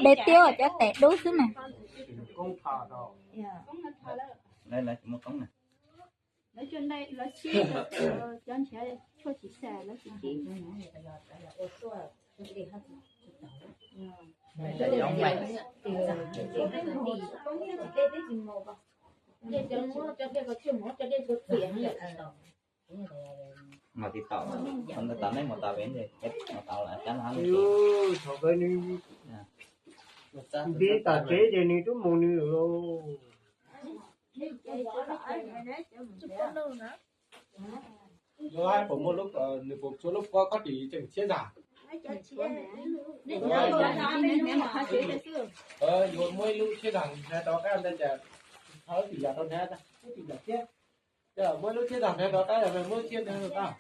Dej tiab cov tes dub xwb mas. Mus tiv tauj, mus tiv tauj nej mus tau pem ntej, mus tau lawm cab no. Thaum kawg nws nti tas tsev ces nws twb mus nws lawm lauj. Yuav hais puas muaj lub, nws puas tshuav lub pob koj ris tseem tshiab zam. Yuav muaj ib lub tshiab zam hnav rov qab ntag cas, thawb tim yam rau hnav, ib tim yam thiab. Muaj ib lub tshiab zam hnav rov qab, muaj lub tshiab hnav rov qab.